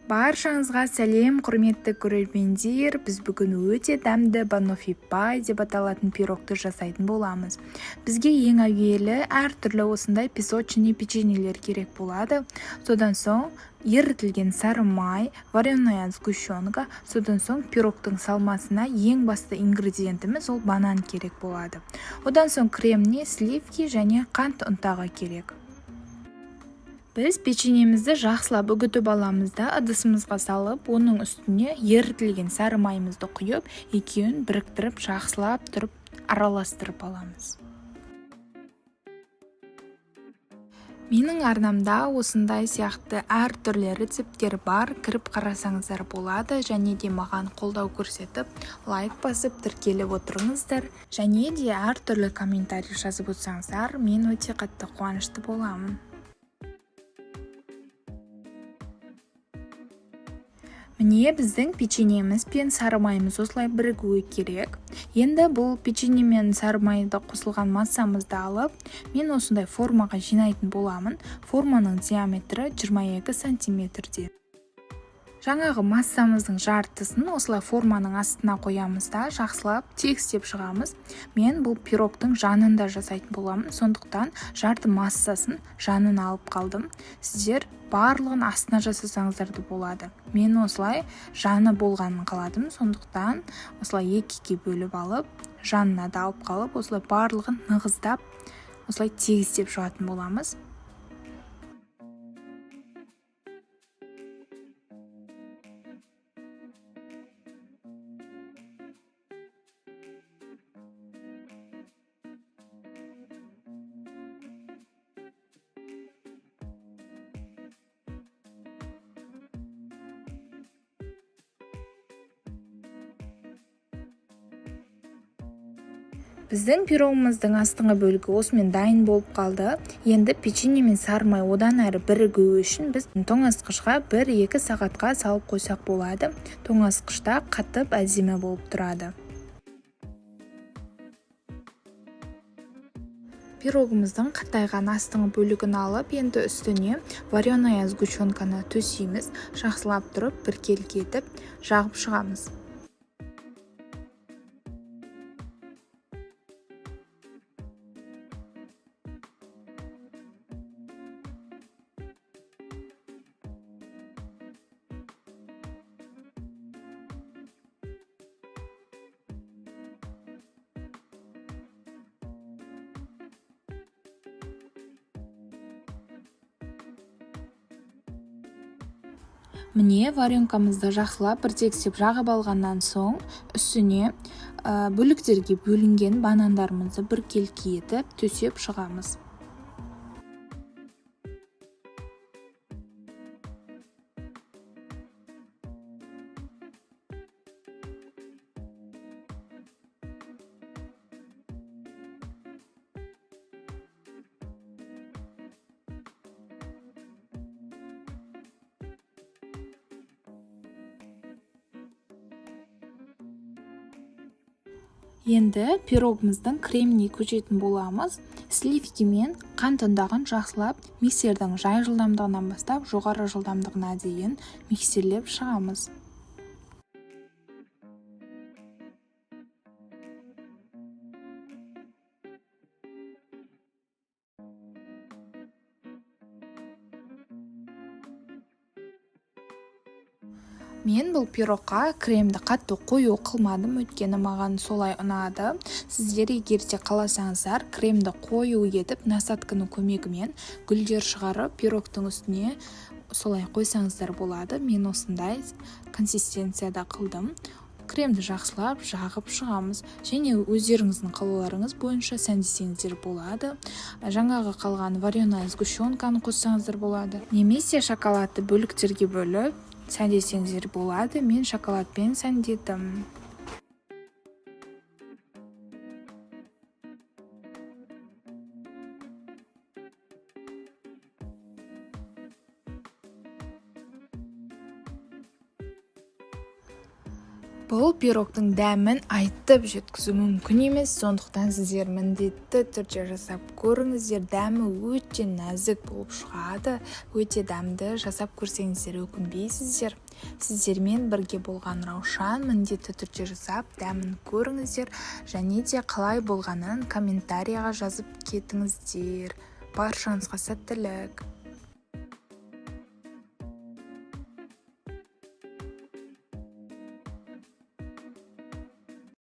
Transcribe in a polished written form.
Баршаңызға сәлем, құрметті көрермендер. Біз бүгін өте дәмді баноффи пай деп аталатын пирогты жасайтын боламыз. Бізге ең әуелі әртүрлі осындай песочный печеньелер керек болады. Содан соң ерітілген сары май, вареная сгущенка, содан соң пирогтың салмасына ең басты ингредиентіміз ол банан керек болады. Одан соң креміне сливки және қант ұнтағы керек. Біз печеньемізді жақсылап үгітіп аламыз да, ыдысымызға салып, оның үстіне ерітілген сары майымызды құйып, екеуін біріктіріп жақсылап тұрып араластырып аламыз. Менің арнамда осындай сияқты әртүрлі рецепттер бар, кіріп қарасаңыздар болады. Және де маған қолдау көрсетіп, лайк басып, тіркеліп отырыңыздар. Және де әртүрлі комментарий жазып отырсаңыздар, мен өте қатты қуанышты боламын. Міне біздің печеньеміз пен сары майымыз осылай бірігуі керек. Енді бұл печенье мен сары майды қосылған массамызды алып, мен осындай формаға жинайтын боламын. Форманың диаметрі 22 сантиметрде. Жаңағы массамыздың жартысын осылай форманың астына қоямыз да, жақсылап тегістеп шығамыз. Мен бұл пирогтың жанында жасайтын боламын, сондықтан жарты массасын жанына алып қалдым. Сіздер барлығын астына жасасаңыздар да болады. Мен осылай жаны болғанын қаладым, сондықтан осылай екіге бөліп алып, жанына да алып қалып, осылай барлығын нығыздап, осылай тегістеп шығатын боламыз. Біздің пирогымыздың астыңғы бөлігі осымен дайын болып қалды. Енді печенье мен сары май одан әрі бірігуі үшін біз тоңазытқышқа 1-2 сағатқа салып қойсақ болады. Тоңазытқышта қатып әдемі болып тұрады. Пирогымыздың қатайған астыңғы бөлігін алып, енді үстіне вареная сгущенканы төсейміз. Жақсылап тұрып біркелкі етіп жағып шығамыз. Міне варенкамызды жақсылап бір тегістеп жағып алғаннан соң үстіне бөліктерге бөлінген банандарымызды біркелкі етіп төсеп шығамыз. Енді пирогымыздың креміне көшетін боламыз. Сливки мен қант ұнтағын жақсылап миксердің жай жылдамдығынан бастап жоғары жылдамдығына дейін миксерлеп шығамыз. Мен бұл пирогқа кремді қатты қою қылмадым, өйткені маған солай ұнады. Сіздер егер де қаласаңыздар, кремді қою етіп, насадканың көмегімен гүлдер шығарып, пирогтың үстіне солай қойсаңыздар болады. Мен осындай консистенцияда қылдым. Кремді жақсылап жағып шығамыз. Және өздеріңіздің қалауларыңыз бойынша сәндесеңіздер болады. Жаңағы қалған вареная сгущенканы қоссаңыздар болады. Немесе шоколадты бөліктерге бөліп сәндесеңіздер болады. Мен шоколадпен сәндедім. Бұл пирогтың дәмін айтып жеткізу мүмкін емес, сондықтан сіздер міндетті түрде жасап көріңіздер. Дәмі өте нәзік болып шығады, өте дәмді. Жасап көрсеңіздер, өкінбейсіздер. Сіздермен бірге болған Раушан. Міндетті түрде жасап, дәмін көріңіздер және де қалай болғанын комментарияға жазып кетіңіздер. Баршаңызға сәттілік!